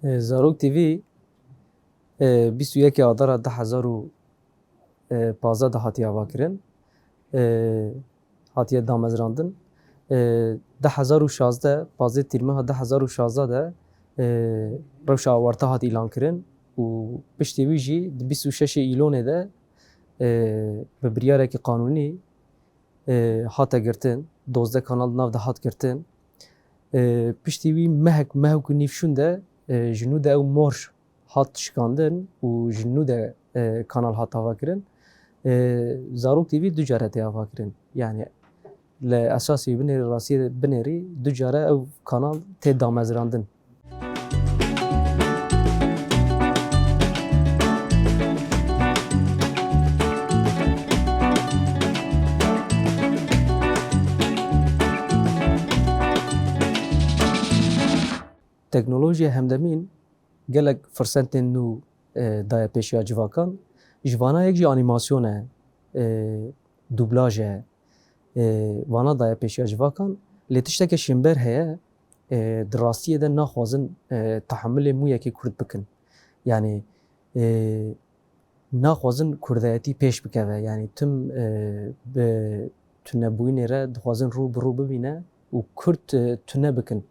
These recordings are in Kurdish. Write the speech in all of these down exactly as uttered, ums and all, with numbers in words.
E, Zarok T V, e, bîst û yekê Adara du hezar û pazdeh de hatiye avakirin. E, hatiye damezrandin. E, du hezar û şazdeh, pazdeh Tîrmeha du hezar û şazdeh de, e, rewşa awarte hat îlan kirin û piştî wî jî di bîst û şeşê Îlonê de, e, bi biryarekî qanûnî, e, hate girtin. Dozdeh kanal di nav de hat girtin. E, piştî wî mehek, mehek û nîv şûn de, e, ji nû de ew mor hat şikandin û ji nû de, e, kanal hat avakirin. E, Zarok T V du care tê avakirin. Yani li esasî binêrî, rastiyê binêrî du care ew kanal tê damezrandin. Teknolojiya hemdemîn gelek firsetên nû, e, daye pêşiya civakan. Ji vana yek jî anîmasyon e, e, dublaj e, e, vana daye pêşiya civakan. Lê tişteke şênber heye, e, di rastiyê de naxwazin, e, tehemilê mûyekê kurd bikin. Yani, e, naxwazin kurdayetî pêş bikeve. Yani tim, e, bi tunebûyînê re dixwazin rû bi rû bibîne û kurd, e, tune bikin.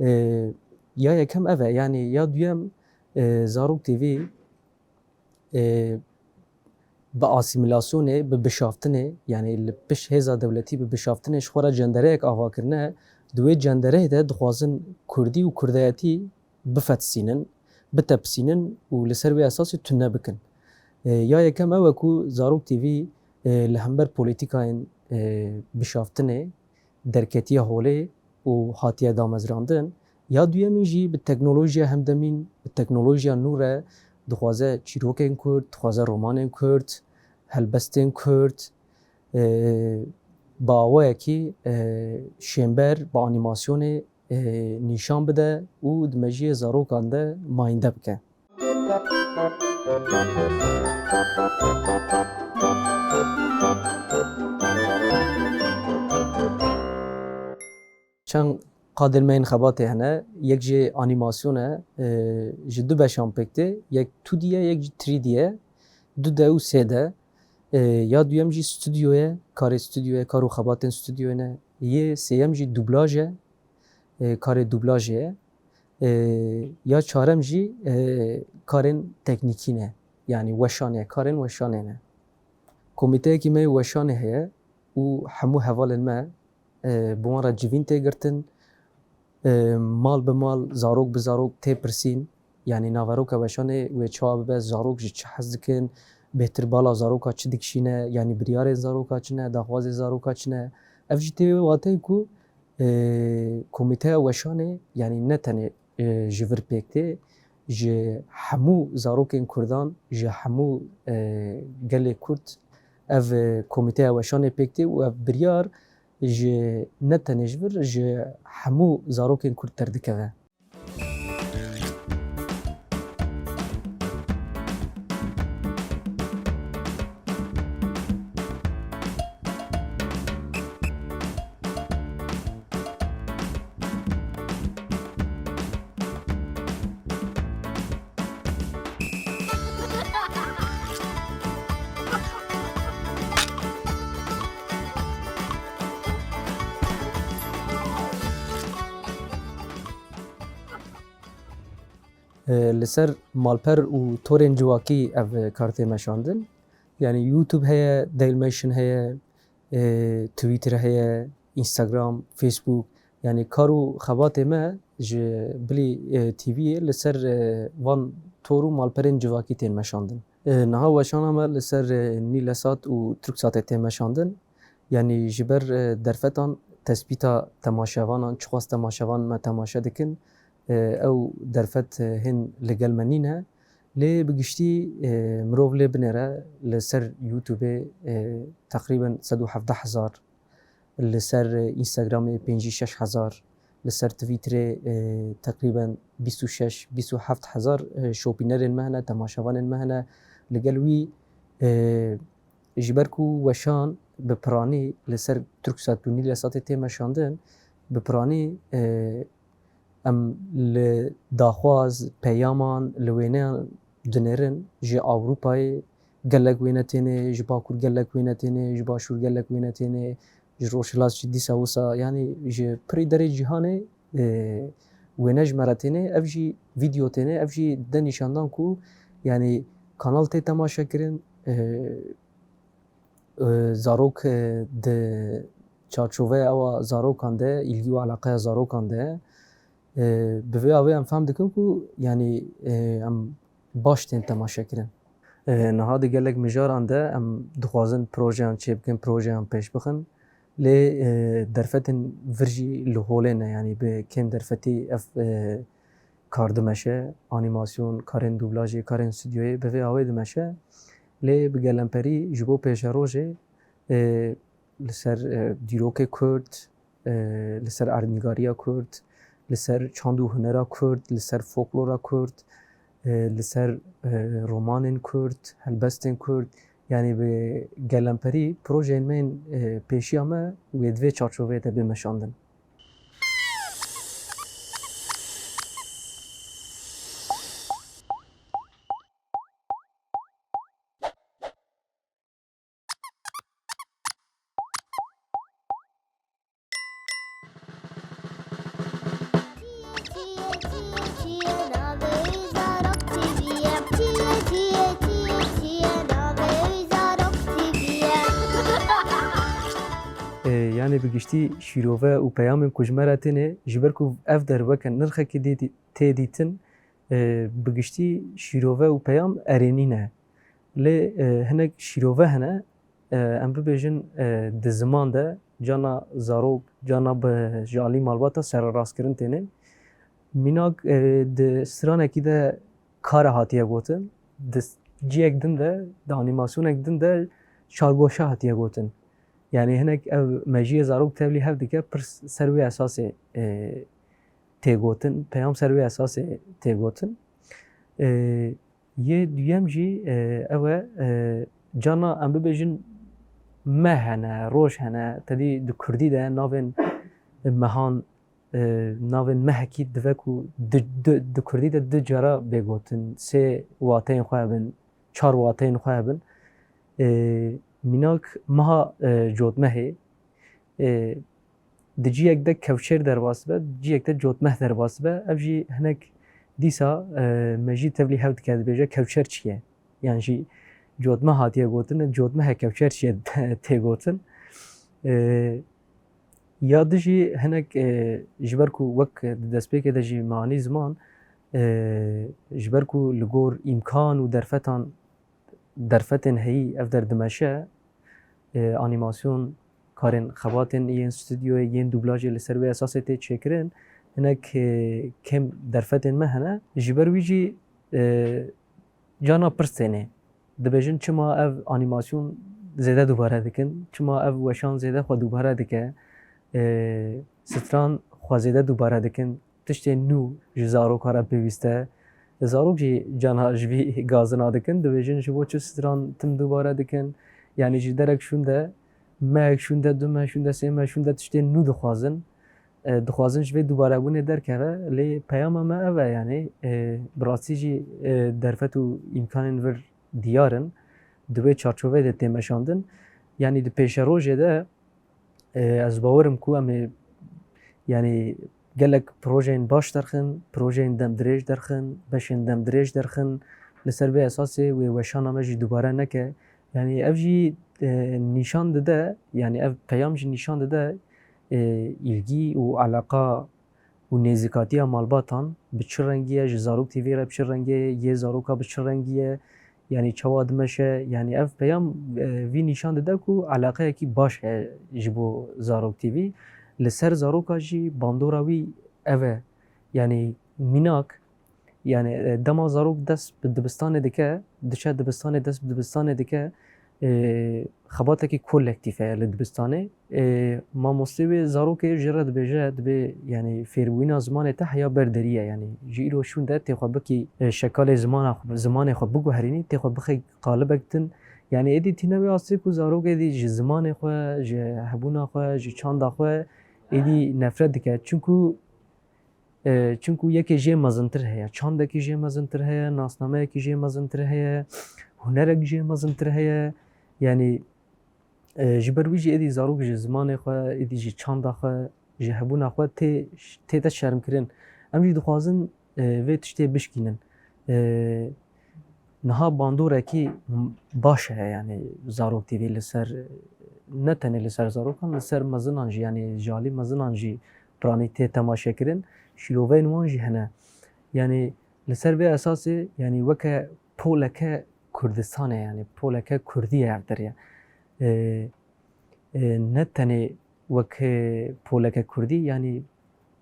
E, ya yekem ev e, yani ya duyem, e, Zarok T V, e, bi asîmîlasyonê, bi bişaftinê, yani li pişt hêza dewletî bi bişaftinê ji xwe re cendereyek ava kirine, di wê cendereyê de dixwazin kurdî û kurdayetî bifetisînin, bitepisînin û li ser wê esasî tune bikin. E, ya yekem ew e ku Zarok T V, e, li hember polîtîkayên, e, bişaftinê derketiye holê û hatiye damezrandin. Ya duyemîn jî bi teknolojiya hemdemîn, bi teknolojiya nû re dixwaze çîrokên kurd, dixwaze romanên kurd, helbestên kurd, e, bi awayekî, e, şênber, bi anîmasyonê, e, nîşan bide û di mejiyê zarokan de mayînde bike. Çend qadên me yên xebatê hene, yek jê anîmasyon e, e, ji du beşan pêk tê, yek two D ye, yek jî three D ye, du D û sê D. E, ya duyem jî stûdyo ye, karê stûdyo ye, kar û xebatên stûdyoyê ne. Yê sêyem jî dublaj e, e, karê dublajê ye. E, ya çarem jî, e, karên teknîkî ne, yanî weşanê, karên weşanê ne. Komîteyekî me yê weşanê heye û hemû hevalên me, e, bi wan re civîn tê girtin. E, mal bi mal, zarok bi zarok tê pirsîn. Yanî naveroka weşanê wê çawa bibe, zarok ji çi hez dikin, bêhtir bala zaroka çi dikişîne, yanî biryarên zaroka çi ne, daxwazê zaroka çi ne. Ev jî tê wê wateyê ku, e, komîteya weşanê, yanî ne tenê, e, ji vir pêk tê, ji hemû zarokên kurdan, ji hemû, e, gelê kurd ev, e, komîteya weşanê pêk tê û ev biryar ji, ne tenê ji vir, ji hemû zarokên kurd derdikeve. E, li ser malper û torên civakî ev kar tê meşandin. Yanî YouTube heye, Dailymotion heye, e, Twitter heye, Instagram, Facebook. Yanî kar û xebatê me ji bilî, e, T V'yê li ser, e, van tor û malperên civakî tên meşandin. E, niha weşana me li ser, e, Nîlesat û Turksatê tê meşandin. Yanî ji ber, e, derfetan tespîta temaşevanan, çiqas temaşevan me temaşe dikin, e, ew derfet, e, hên li gel me nîne. Lê bi giştî, e, mirov lê binêre li ser YouTubeê, e, teqrîben sed û hevdeh hezar, li ser, e, Instagramê pêncî şeş hezar, li ser Twitterê, e, teqrîben bîst û şeş, bîst û heft hezar, e, şopînerên me hene, temaşevanên me hene. Li gel wî, e, ji ber ku weşan bi piranî li ser Turksat û Nîlesatê tê meşandin, bi piranî, e, Em li daxwaz, peyaman, li wêneyan dinêrin, ji Ewropayê gelek wêne têne, ji Bakur gelek wêne têne, ji Başûr gelek wêne têne, ji Rojhilat jî dîsa wisa, yanî ji pirî derê cîhanê, e, wêne ji me re têne, ev jî vîdeo têne, ev jî de nîşandan ku, yanî kanal tê temaşe kirin, e, e, zarok, e, di çarçoveya ewa zarokan de, îlgî û eleqeya zarokan de, e, bi vê avê em fehm dikin ku, yanî, e, em baş tên temaşe kirin. E, niha di gelek mijaran de em dixwazin projeyan çêbikin, projeyan pêş bixin. Lê, e, derfetên vir jî li holê ne, yanî bi kêm derfetî ev, e, kar dimeşe, anîmasyon, karên dublajê, karên stûdyoyê bi vê awê dimeşe. Lê bi gelemperî ji bo pêşerojê, e, li ser, e, dîrokê Kurd, e, li ser erdnîgariya Kurd, li ser çand û hunera Kurd, li ser folklora Kurd, e, li ser, e, romanên Kurd, helbestên Kurd, yanî bi gelemperî projeyên me yên, e, pêşiya me wê di vê çarçoveyê de bê meşandin. E, yanî bi giştî şîrove û peyamên ku ji me re têne, ji ber ku ev der weke nirxekî dê dî-, tê dîtin, e, bi giştî şîrove û peyam erênî ne. Lê, e, hinek şîrove hene, e, em bibêjin, e, di ziman de cana zarok, cana bi ji alî malbata sererastkirin têne. Mînak, e, di stranekî de kare hatiye gotin, di ciyek din de, di anîmasyonek din de çargoşe hatiye gotin. Yanî hinek ev mejiyê zarok tevlî hev dike, pirs ser wê esasê, e, tê gotin, peyam ser wê esasê tê gotin. E, Yê duyem jî, e, ew e, e, carna em bibêjin meh hene, roj hene, tedî di kurdî de navên mehan, e, navên mehekî dibe ku di, di, di kurdî de du cara bê gotin, sê wateyên xwe hebin, çar wateyên xwe hebin. E, mînak meha, e, cotmehê, e, di ciyek de kewçer derbas dibe, di ciyek de cotmeh derbas dibe. Ev jî hinek dîsa, e, mejî tevlî hev dike, dibêje kewçer çi ye? Yan jî cotmeh hatiye gotin, cotmehe kewçer çi ye tê gotin. E, ya di jî hinek, e, ji ber ku wek di destpêkê de jî me anî ziman, e, ji ber ku li gor îmkan û derfetan derfetên heyî ev der dimeşe, e, anîmasyon, karên xebatên yên stûdyoyê, yên dublajê li ser wê esasê tê çêkirin, hinek, e, kêm derfetên me hene. Ji ber wî jî, e, carna pirs têne. Dibêjin çima ev anîmasyon zêde dubare dikin, çima ev weşan zêde xwe dubare dike, e, stran xwe zêde dubare dikin. Tiştên nû ji zaroka re pêwîst e. Zarok jî cana ji vî gazina dikin, dibêjin ji bo çi stran tim dubare dikin? Yanî ji derek şûnde, mehek şûnde, du meh şûnde, sê meh şûnde tiştên nû dixwazin. E, dixwazin ji vê dubarebûnê derkeve, lê peyama me ev e, yanî, e, bi rastî jî, e, derfet û îmkanên vir diyar in, di wê çarçoveyê de tê meşandin. Yanî di pêşerojê de, E, ez bawer im ku em ê, yanî gelek projeyên baş derxin, projeyên demdirêj derxin, beşên demdirêj derxin, li ser vê esasê wê weşana me jî dubare neke. Yanî ev jî, e, nîşan dide, yanî ev peyam jî nîşan dide, e, îlgî û eleqa û nêzîkatiya malbatan bi çi rengî ye, ji Zarok T V re bi çi rengî ye, yê zaroka bi çi rengî ye, yanî çawa dimeşe, yanî ev peyam, e, vî nîşan dide ku eleqeyekî baş heye ji bo Zarok T V. Li ser zaroka jî bandora wî ev e, yanî mînak, yanî, e, dema zarok dest bi dibistanê dike, diçe dibistanê, dest bi dibistanê dike, e, xebatekî kolektîf heye li dibistanê. E, mamostê wê zarokê jê re dibêje, dibê, yanî, fêrbûyîna zimanê te heya ber derî ye, yanî, ji îro şûnde tê xwe bikî, e, şekalê zimana xwe, zimanê xwe biguherînî, tê xwe bixê qalibek din. Yanî, êdî tîne wê astê ku zarok êdî ji zimanê xwe, ji hebûna xwe, ji çanda xwe êdî nefret dike. Çimkû E, çinku yekê jê mezintir heye, çandekî jê mezintir heye, nasnameyekî jê mezintir heye, hunerek jê mezintir heye. Yanî, e, ji ber wî jî êdî zarok ji zimanê xwe, êdî ji çanda xwe, ji hebûna xwe tê, tête şermkirin. Em jî dixwazin, e, vê tiştê bişkînin. E, Niha bandorekî baş heye, yanî Zarok T V li ser, ne tenê li ser zarokan, li ser mezinan jî, yanî ji alî mezinan jî piranî tê temaşekirin, şîroveyên wan jî hene. Yanî li ser vê esasê, yanî weke poleke Kurdistanê, yanî poleke Kurdî ye ev derê. Ê, ê, ne tenê wek, ê, poleke Kurdî, yanî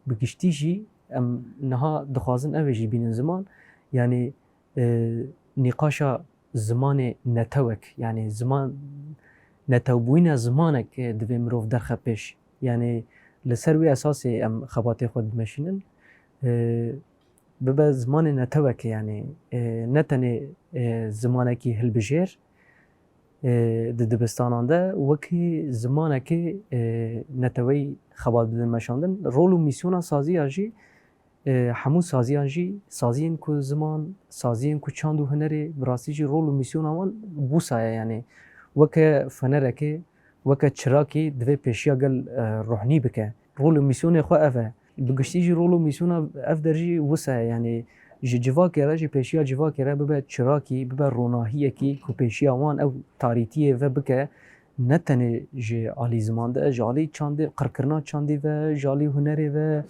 bi giştî jî em niha dixwazin ev ê jî bînin ziman, yanî, ê, nîqaşa zimanê netewek, yanî ziman, netewbûyîna zimanek, ê, divê mirov derxe pêş. Yanî li ser wî esasê em xebatê xwe dimeşînin. Ê, bibe zimanê netewekê, yanî, ê, ne tenê, ê, zimanekî hilbijêr, ê, di dibistanan de wekî zimanekê, ê, neteweyî xebat bidin meşandin. Rol û mîsyona saziya jî, ê, hemû saziyan jî, saziyên ku ziman, saziyên ku çand û hunerê, bi rastî jî rol û mîsyona wan wisa ye, yanî weke fenerekê, weke çirakî divê pêşiya gel, e, ruhnî bike. Rol û mîsyonê xwe ev e. Bi giştî jî rol û mîsyona ev der jî wisa ye, yanî ji civakê re, ji pêşiya civakê re bibe çirakî, bibe ronahiyekî ku pêşiya wan ew tarîtiyê ve bike, ne tenê ji alî ziman de, ji alî çandê, qirkirina çandî ve, ji alî hunerê ve,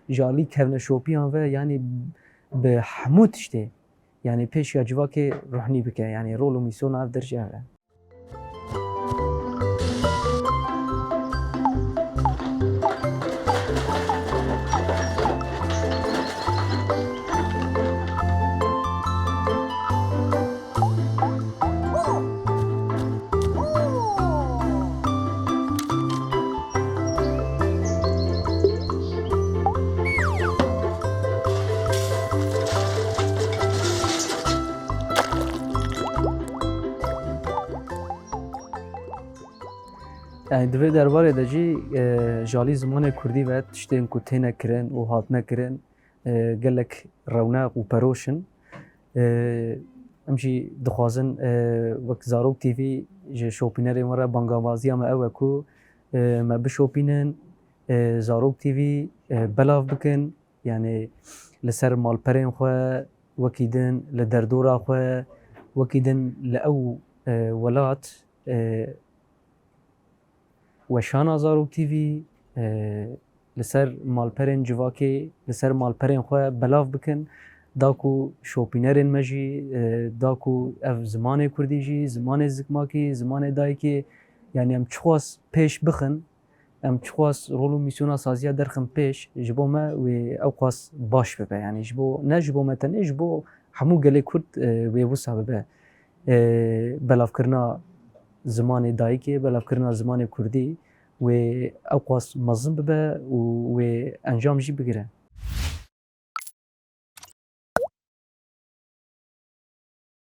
ji alî kevneşopiyan ve, yanî bi hemû tiştê, yanî pêşiya civakê ruhnî bike, yanî rol û mîsyona ev der jî ev e. Yani di vê derbarê de jî, e, ji alî zimanê kurdî ve tiştên ku têne kirin û hatine kirin, e, gelek rewneq û peroş in. E, em jî dixwazin, e, wek Zarok T V ji şopînerên we re bangawaziya me ew e ku, e, me bişopînin, e, Zarok T V, e, belav bikin, yani li ser malperên xwe wekî din, li derdora xwe wekî din, li ew, e, welat, e, weşana Zarok T V, e, li ser malperên civakê, li ser malperên xwe belav bikin, da ku şopînerên me jî, e, da ku ev zimanê kurdî jî, zimanê zikmakî, zimanê dayikê, yani em çiqas pêş bixin, em çiqas rol û mîsyona saziya derxin pêş, ji bo me wê ew qas baş bibe. Yani ji bo, ne ji bo me tenê, ji bo hemû gelê kurd, e, wê wisa bibe. E, belavkirina zimanê dayikê, belavkirina zimanê kurdî wê ew qas mezin bibe û wê encam jî bigire.